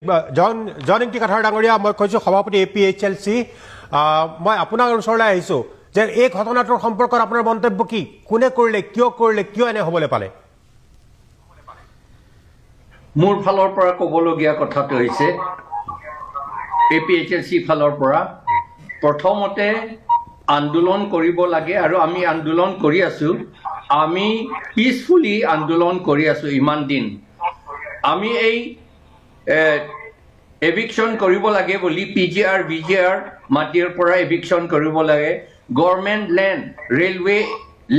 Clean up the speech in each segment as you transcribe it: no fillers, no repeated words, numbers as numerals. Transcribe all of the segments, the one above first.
জন জন ইংতি কাথাৰ ডাঙৰীয়া, মই কৈছোঁ, সভাপতি এপিএইচএলচি, মই আপোনাৰ ওচৰলৈ আহিছোঁ যে এই ঘটনাটোৰ সম্পৰ্কত আপোনাৰ মন্তব্য কি? কোনে কৰিলে, কিয় কৰিলে, কিয় এনে হ'বলৈ পালে? মোৰ ফালৰ পৰা ক'বলগীয়া কথাটো হৈছে, এপিএইচএলচি ফালৰ পৰা প্ৰথমতে আন্দোলন কৰিব লাগে আৰু আমি আন্দোলন কৰি আছো। আমি পিচফুলি আন্দোলন কৰি আছো ইমান দিন। আমি এই এভিকশ্যন কৰিব লাগে বুলি, পিজিআৰ ভিজিআৰ মাটিৰ পৰা এভিকশ্যন কৰিব লাগে, গভৰ্ণমেণ্ট লেণ্ড, ৰেলৱে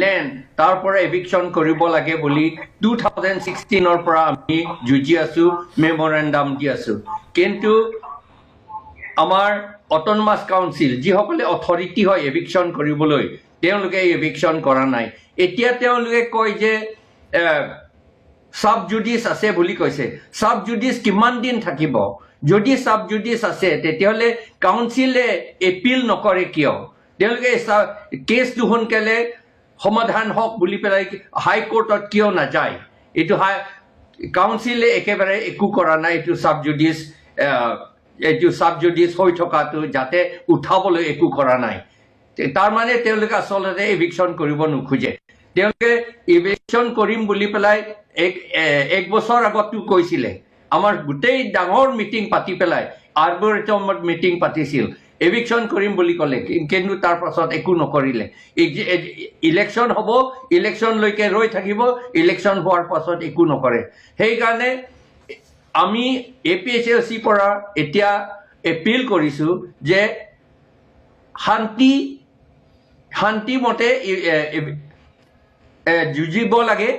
লেণ্ড, তাৰ পৰা এভিকশ্যন কৰিব লাগে বুলি 2016ৰ পৰা আমি যুঁজি আছো, মেমৰেণ্ডাম দি আছো। কিন্তু আমাৰ অট'নমাছ কাউন্সিল, যিসকলে অথৰিটি হয় এভিকশ্যন কৰিবলৈ, তেওঁলোকে এই এভিকশ্যন কৰা নাই। এতিয়া তেওঁলোকে কয় যে চাব জুডিচ আছে বুলি কৈছে। চাব জুডিচ কিমান দিন থাকিব? যদি চাব জুডিচ আছে, তেতিয়াহ'লে কাউন্সিলে এপিল নকৰে কিয়? তেওঁলোকে কেছটো সোনকালে সমাধান হওক বুলি পেলাই হাইকোৰ্টত কিয় নাযায়? এইটো কাউন্সিলে একেবাৰে একো কৰা নাই। এইটো চাব জুডিচ হৈ থকাটো যাতে উঠাবলৈ একো কৰা নাই। তাৰ মানে তেওঁলোকে আচলতে এভিকশ্যন কৰিব নোখোজে। তেওঁলোকে এভিকশ্যন কৰিম বুলি পেলাই এক বছৰ আগতো কৈছিলে। আমাৰ গোটেই ডাঙৰ মিটিং পাতি পেলাই, আৰ্বৰেটমত মিটিং পাতিছিল, এভিকশ্যন কৰিম বুলি ক'লে, কিন্তু তাৰ পাছত একো নকৰিলে। ইলেকশ্যন হ'ব, ইলেকশ্যনলৈকে ৰৈ থাকিব, ইলেকশ্যন হোৱাৰ পাছত একো নকৰে। সেইকাৰণে আমি এপিএইচএলচিৰ পৰা এতিয়া এপিল কৰিছোঁ যে শান্তিমতে যুঁজিব লাগে।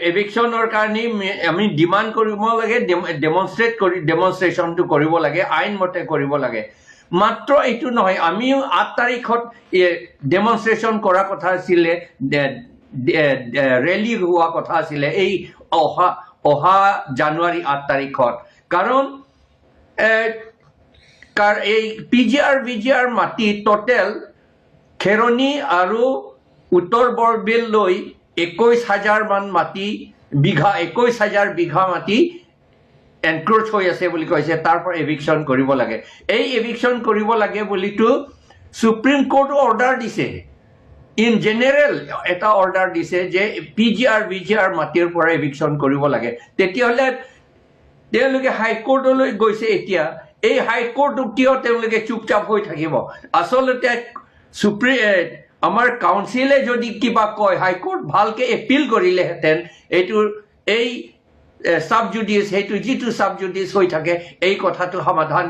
এভিকশ্যনৰ কাৰণে আমি ডিমাণ্ড কৰিব লাগে, ডেমনষ্ট্ৰেট কৰি ডেমনষ্ট্ৰেশ্যনটো কৰিব লাগে, আইনমতে কৰিব লাগে। মাত্ৰ এইটো নহয়, আমিও 8 তাৰিখত ডেমনষ্ট্ৰেশ্যন কৰা কথা আছিলে, ৰেলী হোৱা কথা আছিলে এই অহা অহা জানুৱাৰী 8 তাৰিখত। কাৰণ এই পিজিআৰ ভিজিআৰ মাটি টোটেল খেৰণি আৰু উত্তৰ বৰবিল লৈ 21 হাজাৰ মান মাটি বিঘা, 21 হাজাৰ বিঘা মাটি এনক্ৰ'চ হৈ আছে বুলি কৈছে। তাৰ পৰা এভিকশ্যন কৰিব লাগে। এই এভিকশ্যন কৰিব লাগে বুলিতো সুপ্ৰিম কোৰ্টো অৰ্ডাৰ দিছে। ইন জেনেৰেল এটা অৰ্ডাৰ দিছে যে পিজিআৰ ভিজিআৰ মাটিৰ পৰা এভিকশ্যন কৰিব লাগে। তেতিয়াহ'লে তেওঁলোকে হাইকোৰ্টলৈ গৈছে। এতিয়া এই হাইকোৰ্টটো কিয় তেওঁলোকে চুপচাপ হৈ থাকিব? আচলতে আমাৰ কাউন্সিলে যদি কিবা কয়, হাইকোৰ্ট ভালকে এপিল কৰিলেহেঁতেন, এইটো এই চাব জুডিচ, সেইটো যিটো চাব জুডিচ হৈ থাকে, এই কথাটো সমাধান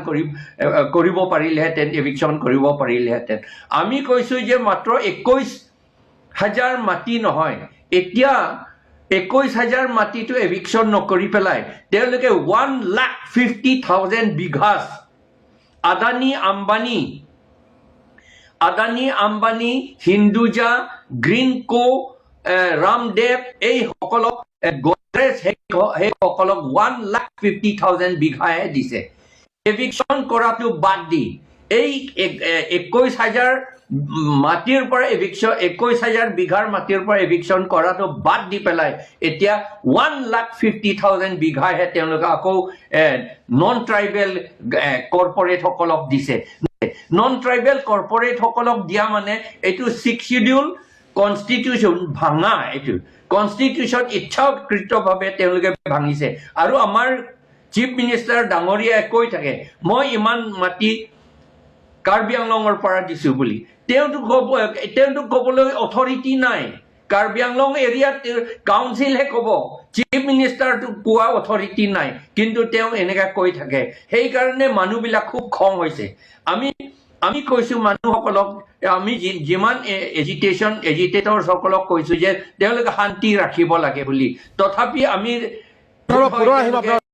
কৰিব পাৰিলেহেঁতেন, এভিকশ্যন কৰিব পাৰিলেহেঁতেন। আমি কৈছোঁ যে মাত্ৰ 21 হাজাৰ মাটি নহয়, এতিয়া 21 হাজাৰ মাটিটো এভিকশ্যন নকৰি পেলাই তেওঁলোকে 1,50,000 বিঘাছ আদানী আম্বানী, হিন্দুজা, গ্ৰীণকো, ৰামদেৱ, এই সকলক, গডৰেজ, সেইসকলক 1,50,000 বিঘাহে দিছে। এভিকশ্যন কৰাটো বাদ দি এই 21 হাজাৰ মাটিৰ পৰা এভিকশ্যন, 21 হাজাৰ বিঘাৰ মাটিৰ পৰা এভিকশ্যন কৰাটো বাদ দি পেলাই এতিয়া 1,50,000 বিঘাহে তেওঁলোকে আকৌ নন ট্ৰাইবেল কৰ্পৰেটসকলক দিছে। নন ট্ৰাইবেল কৰ্পৰেটসকলক দিয়া মানে এইটো ছিক্স শিডিউল কনষ্টিটিউশ্যন ভাঙা। এইটো কনষ্টিটিউশ্যন ইচ্ছাকৃতভাৱে তেওঁলোকে ভাঙিছে। আৰু আমাৰ চিফ মিনিষ্টাৰ ডাঙৰীয়াই কৈ থাকে, মই ইমান মাটি কাৰ্বি আংলঙৰ পৰা দিছো বুলি। তেওঁতো ক'বলৈ অথৰিটি নাই। কাৰ্বি আংলং এৰিয়াত কাউন্সিলহে ক'ব, চিফ মিনিষ্টাৰটো কোৱা অথৰিটি নাই। কিন্তু তেওঁ এনেকা কৈ থাকে। সেইকাৰণে মানুহবিলাক খুব খং হৈছে। আমি আমি কৈছো মানুহসকলক, আমি যিমান এজিটেটৰসকলক কৈছো যে তেওঁলোকে শান্তি ৰাখিব লাগে বুলি। তথাপি আমি পুনৰ আহিম আপোনাৰ